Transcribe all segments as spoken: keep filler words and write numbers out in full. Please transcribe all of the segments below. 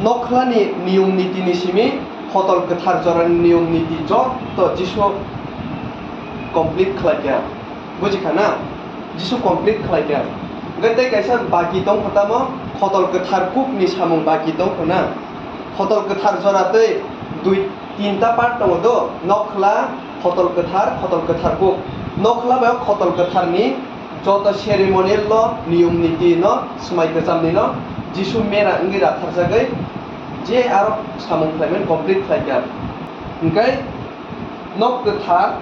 Nokhlani niyom niti ni simi khotol kwthar jorani niyom niti joto Jisu complete khlai kha. Buji kha na? Jisu complete khlai kha. Hwnkhe tei kaisa baki tong kho tamo, khotol kwthar kuk ni samung baki tong kho na. Khotol kwthar jora tei dui tinta part tongo do, nokhla, khotol kwthar, khotol kwthar kuk. Nokhla bai khotol kwthar ni joto ceremonial no, niyom niti no, swmai kwcham ni no, Jisu mera wngwi ratharjagwi je aro samung khlaimani complete khlai kha. Hwnkhe nok kwthar,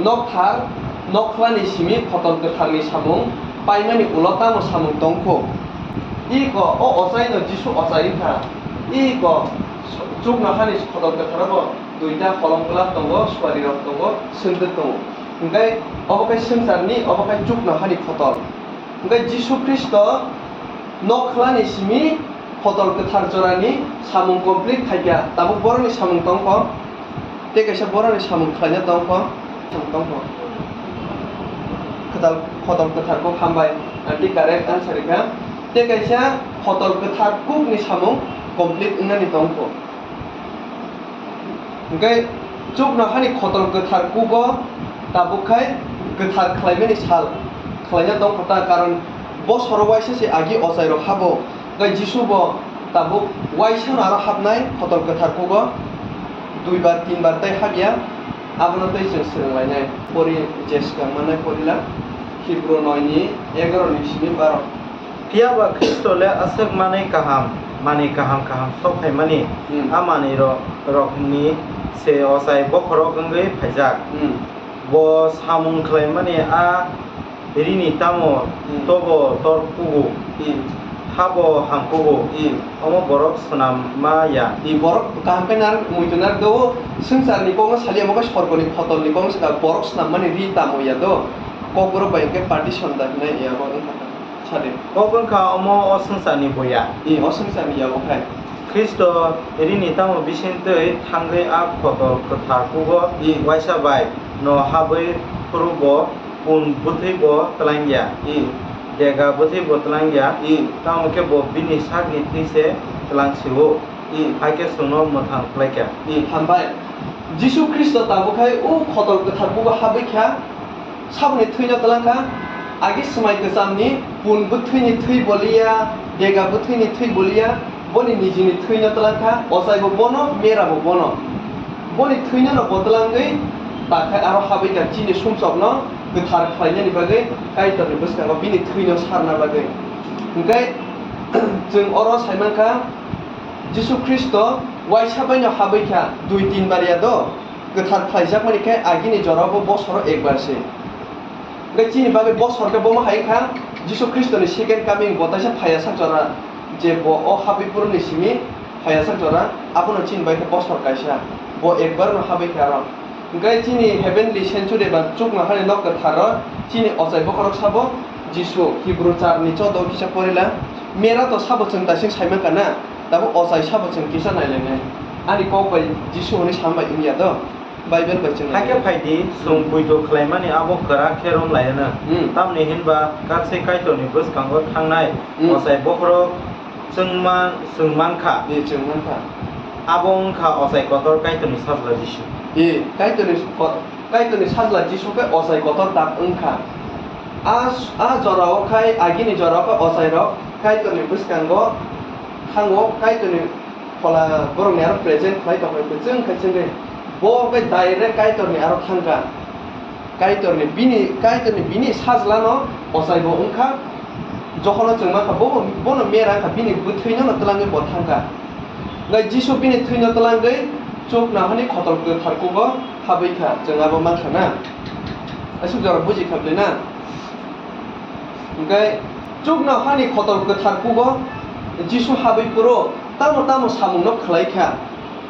nokthar, nokhla ni simi khotol kwthar ni samung paimani ulo tamo samung tong kho? Iko o ochai no Jisu ochai wngkha. Iko chuknohani khotol kwthar bo duita kolom glak tongo, suari rok tongo, swngdwk tongo. Hwnkhe obo khe swngcharni, obo khe chuknohani khotol. Hwnkhe Jisu Khristo nokhlani simi khotol kwthar jorani samung complete khaikha, tabuk borokni samung tongkho, tei kaisa borokni samung khlaina tongkho, samung tongkho. Khotol, khotol kwthar kuk hambai, ang tei correct answer rikha. Tei kaisa khotol kwthar kukni samung complete wngnani tongkho. Hwnkhe chuknohani khotol kwthar kugo tabuk khai kwthar khlaimani sal khlaina tongkho ta, karon bosoro waisa se agi ochairok habo, hwnkhe Jisu bo tabuk waisano aro hapnai khotol kwthar kugo duibar tinbar tei hapya, abono tei chwng swrwnglainai. Pori je swkang mannai porila, Hibru noi ni egaroh ni simi baro. Phiya ba Khristo le aswk manwi kaham, manwi kaham kaham sok phaimani, Hmm. a manwi ro-, rokni se ochai bokhorok wngwi phaijak. Hmm. Bo samung khlaimani a rini tamo Hmm. tobo tor kugo, Hmm. habo ham kugo, Hmm. omo borok swnam ma ya. Ni borok kaham khe nar, muitu nar do, swngcharni kokno saliya, omo khe sorgoni khotolni kokno swkang, borok swnammani ri tamo ya do, kokborok bai hwnkhe partition da hinai ya bo wngkha. Sadi. Kok wngkha omo o swngcharni boya. I, o swngcharni yago khai. Khristo rini tamo bisingtwi thangwi a khotol kwthar kugo I. waisa bai no habwi phuru bo pun bwthwi bo twlangya. I. Dega bwthwi bo twlangya. I. Tamo khe bo bini sakni thwi se twlang sio. I. Hai khe chwngno mwthang khlaikha. I, hambai. Jisu Khristo tabuk khai o khotol kwthar kugo habwi kha. Saboni thwino twlang kha, agi swmai kwchamni pun bwthwini thwi boliya, dega bwthwini thwi boliya, boni nijini thwino twlang kha, ochaibo bono, merabo bono. Boni thwinono bo twlangwi ta khe aro habwi kha chini sumsokno kwthar khlainani bagwi Kaitorni bwskango bini thwino sarna bagwi. Hwnkhe chwng oro sai man kha, Jisu Khristo waisa baino habwi kha, dui tin bar ya do. Kwthar khlaijakmani khe agini jorao bo bosoro ekbar se. Hwnkhe chini bagwi bosor khe bomo hai wngkha, Jisu Khristoni second coming bo taisa phaiyasak jora, je bo o habwi phuruni simi phaiyasak jora, abono chini bai khe bosor kaisa, bo ekbarno habwi khe aro. Hwnkhe chini heavenly sanctuary ba chuknohani nok kwtharo chini ochai bokhorok sabo Jisu, Hibru char ni chodo kisa porila, mera to sabo chwng taising sai mankha na, tabuk ochai sabo chwng kisa nailainai. Ani kok bai Jisu hwnwi sambai wngya do, Bible bai chwng Hakhe nailainai. Phaidi, chwng Hmm. poito khlaimani abo kwrak khe romlaiyano. Hmm. Tamni hinba kaksai Kaitorni bwskango thangnai Hmm. ochai bokhorok chwngma-, chwng mankha. Di, chwng mankha. Abo wngkha ochai kotor Kaitorni sajla Jisu. Di, Kaitorni ko-, Kaitorni sajla Jisu khe ochai kotor tak wngkha. A, a jorao khai, agini jorao khai ochairok Kaitorni bwskango thango, Kaitorni phola borokni aro present khlai tongkha, kwchwng khe chwngwi. Bo khe direct Kaitorni aro thangkha. Kaitorni bini, Kaitorni bini sajlano ochaibo wngkha, jokhorno chwng mankha, bo, bono mera wngkha, bini bwthwino twlangwi bo thangkha. Hwnkhe Jisu bini thwino twlangwi chuknohani khotol kwthar kugo habwi kha, chwng abo mankha na? Aswk jora buji kha bwle na? Hwnkhe chuknohani khotol kwthar kugo Jisu habwi phuru tamo tamo samungno khlai kha,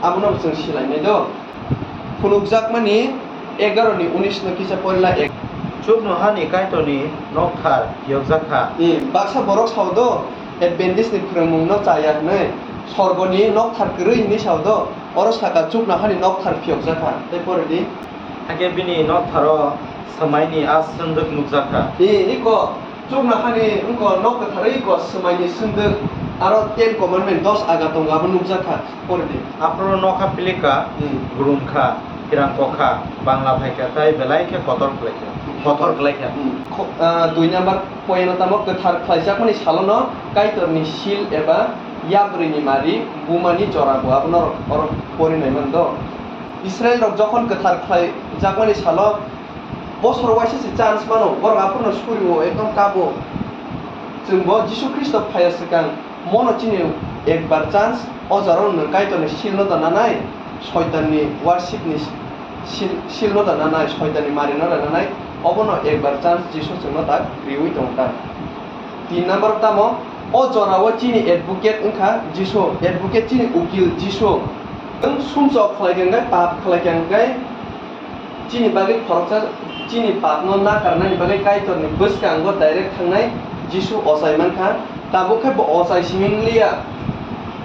abono chwng silainai do. Phunukjakmani egaroh ni unis no kisa porila ek. Chuknohani Kaitorni nokthar phiyokjak kha. Hmm, baksa borok sao do, Adventist ni phwrwngmung no chaya hwnwi, sorgoni nokthar kwrwi hwnwi sao do, oro saka chuknohani nokthar phiyokjak kha. Tei pore di. Hakhe bini noktharo swmaini a swndwk nukjak kha. Ee, iko chuknohani wngkha nok kwthar iko swmaini swndwk. Aro Ten Commandment, dos aga tongo, abo nukjak kha, pore di. Aphuru nokha pilika, Hmm. grum kha, kirang kokha, bangla phaikha, tai belai khe kotor khlaikha. Kotor khlaikha. Hmm. Kho-, ah, dui number point no tamo kwthar khlaijakmani salono Kaitorni seal eba yabrwini mari bumani jora bo abono oro pori nai mano do. Israel rok jokhon kwthar khlaijakmani salo bosor waisa se chance mano, borok aphuru no suri o ekdom kabo. Chwng bo Jisu Khristo phaiya swkang mono chini ekbar chance, o jora no nwng Kaitorni seal no da nanai, Soitanni worship ni seal, seal no da nanai, Soitanni mari no da nanai, obono ekbar chance Jisu chwngno tak riwi tong ta. Tin number tamo, o jora o chini advocate wngkha Jisu, advocate chini ukil Jisu. Nwng sumsok khlai khe wngkha, pap khlai khe wngkha, chini bagwi khoroksa chini papno nakarnani bagwi Kaitorni bwskango direct thangnai Jisu ochai mankha. Tabuk khe bo ochai simi wngliya.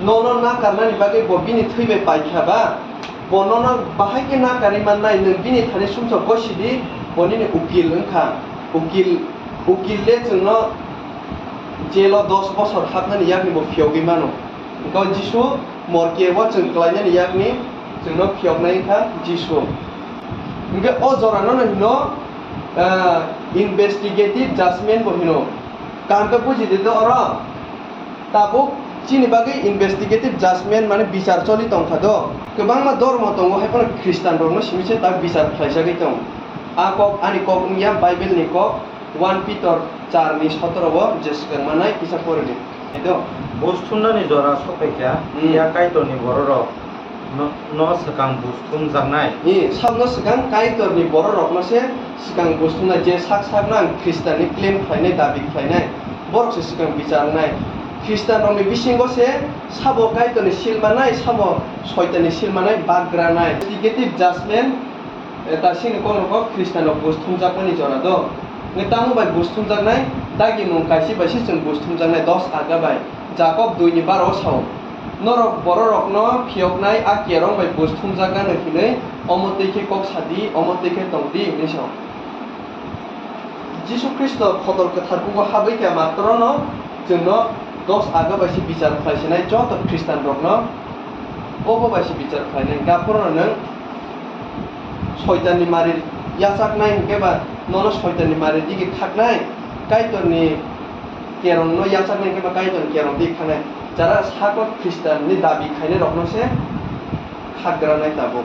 Nono nakarnani bagwi bo bini thwi bai paikha ba, bo nono bahai khe nakarwi mannai, nwng bini thani sumsok gosi di, bo nini ukil wngkha. Ukil, ukil le chwngno jelo dos bosor hapnani yakni bo phiyogwi mano. Hwnkhe Jisu morke bo chwng klainani yakni chwngno phiyoknai wngkha Jisu. Hwnkhe o jorano no hino, ah, investigative judgment bo hino. Kaham khe buji di do oro. Tabuk chini bagwi investigative judgment mane bichar choli tongkha do. Kwbangma dormo tongo, hai phano Khristian rokno simi se tak bichar khlaijagwi tongo. A kok ani kok wngya, Bible ni kok, One Peter char ni sotoro o je swkang manai kisa pori di. Edo. Buj thumnani jora sokphaikha, Hmm. ya Kaitorni bororok no, no swkang buj thumjaknai. Ni, sakno swkang Kaitorni bororokno se swkang buj thumnai, je sak sakno ang Khristianni claim khlainai, dabi khlainai, borok se swkang bichar wngnai. Khristianrokni bisingo se sabo Kaitorni sil manai, sabo Soitanni sil manai, bagranai. Investigative judgment. Eh, ta sini kok rok Khristian rok buj thumjakmani jora do. Nge tamo bai buj thumjaknai, dagimung kaisi bai se chwng buj thumjaknai, dos aga bai. Jakob dui ni baro o sao, "Norok bororokno phiyoknai a kerong bai buj thumjakgano hinwi, omo twi khe kok sa di, omo twi khe tong di," hinwi sao. Jisu Khristo khotol kwthar kugo habwi khe matrono chwngno dos aga bai se bichar khlai sinai, joto Khristian rokno obo bai se bichar khlainai. Gaphurno nwng Soitanni mari yachaknai hinkhe ba nono Soitanni mari digi khaknai, Kaitorni kerongno yachaknai hinkhe ba Kaitorni kerong digi khaknai. Jara sako Khristianni dabi khainai rokno se khakgranai tabuk.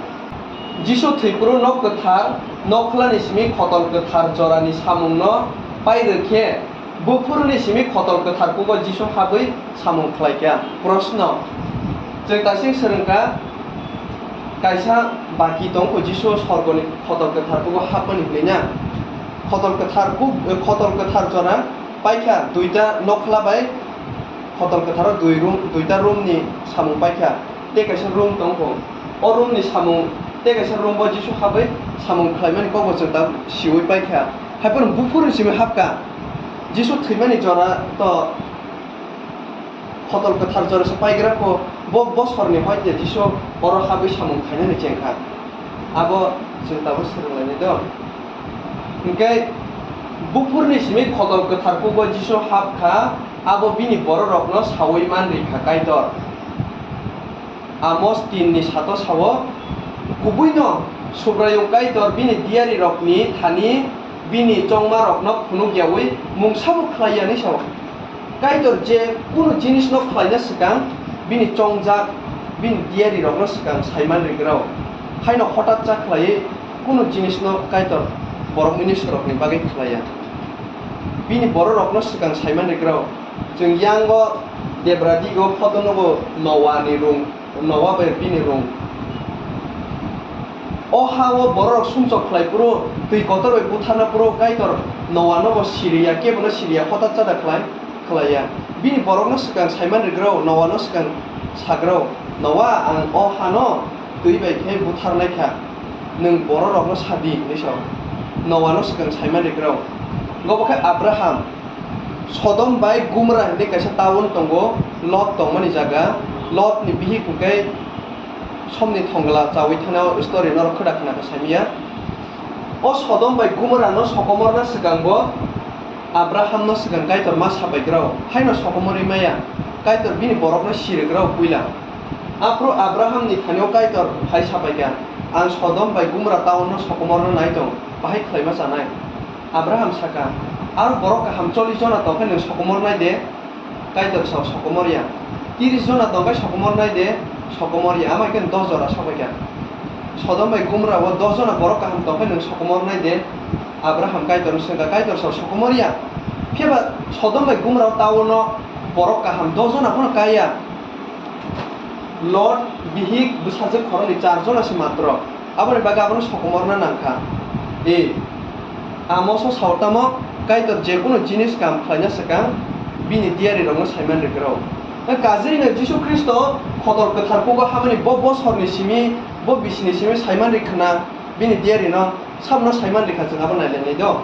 Jisu thwiphuru nok kwthar, nokhlani simi khotol kwthar jorani samungno pai rwkhe, buphuruni simi khotol kwthar kugo Jisu habwi samung khlaikha. Proshno, chwng tasing swrwngkha, kaisa baki tongkho Jisu sorgoni khotol kwthar kugo hapmani hwnwi na? Khotol kwthar kuk, khotol kwthar jora paikha, duita nokhla bai khotol kwtharo dui room, duita room ni samung paikha. Tei kaisa room tongkho. O room ni samung, tei kaisa room bo Jisu habwi samung khlaimani kokbo chwng ta siwi paikha. Haiphano buphuruni simi hapkha. Jisu thwimani jora to khotol kwthar jora se paigra kho. Bo bosorni hoite Jisu oro habwi samung khainani chengkha. Abo chwng tabuk swrwnglainai do. Hinkhe buphurni simi khotol kwthar kugo Jisu hapkha, abo bini bororokno saui manrikha Kaitor. Amos tin ni sato sao, kubuino Subraiyung Kaitor bini diyarirokni thani bini chongmarokno phunuk yaui mungsabo khlai ya, hinwi sao. Kaitor je kunu jinisno khlaina swkang bini chongjak, bini diyarirokno swkang saiman rigrao. Haino hotat cha khlaiwi kunu jinisno Kaitor borok mwnwisarokni bagwi khlaiya. Bini bororokno swkang saiman rigrao. Chwng yango Debra digo photo nugo Noani rung, Noa bai bini rung. O ha-o bororok sumsok khlai phuru, twi kotor bai butharna phuru Kaitor Noanobo siriya, kebono siriya, hotat chada khlai, khlaiya. Bini borokno swkang saiman rigrao, Noano swkang sagrao, "Noa, ang o hano twi bai khe butharnai kha, nwng bororokno sa di," hinwi sao. Noano swkang saiman rigrao. Obo khe Abraham, Sodom bai Gumra hinwi kaisa town tongo, Lot tongmani jaga. Lotni bihik hwnkhe somni thongla chaui thana, o story norok khwda khna khe saimanya. O Sodom bai Gumorano sokomorna swkang bo Abrahamno swkang Kaitor ma sapaigrao, haino sokomorwi maya. Kaitor bini borokno sirikrao puila. Aphuru Abrahamni thani-o Kaitor hai sapaikha, "Ang Sodom bai Gumora taunno sokomorna nai tong, bahai khlaima chanai." Abraham sakha, "Aro borok kaham chollish jona tongkhe nwng sokomornai de?" Kaitor sao, "Sokomorya." "Tiris jona tongkhe sokomornai de?" "Sokomorya." Ama khe dos jora sopaikha. "Sodom bai Gumora o dos jona borok kaham tongkhe nwng sokomornai de?" Abraham Kaitorno swngkha, Kaitor sao, "Sokomorya." Phiya ba Sodom bai Gumora o taunno borok kaham dos jona phano kaiya. Lot, bihik, bwsajwk khoroknwi char jona se matro. Aboni bagwi abono sokomorna nangkha. E, Amos o sao tamo, Kaitor jekunu jinis kam khlaina swkang bini diyarirokno saiman rwkro. Kajirino Jisu Khristo Khotol Kwthar kugo habani bo bosorni simi, bo bisini simi saiman rwkhwna bini diyarino sabno saiman rwkha, chwng abo nailainai do.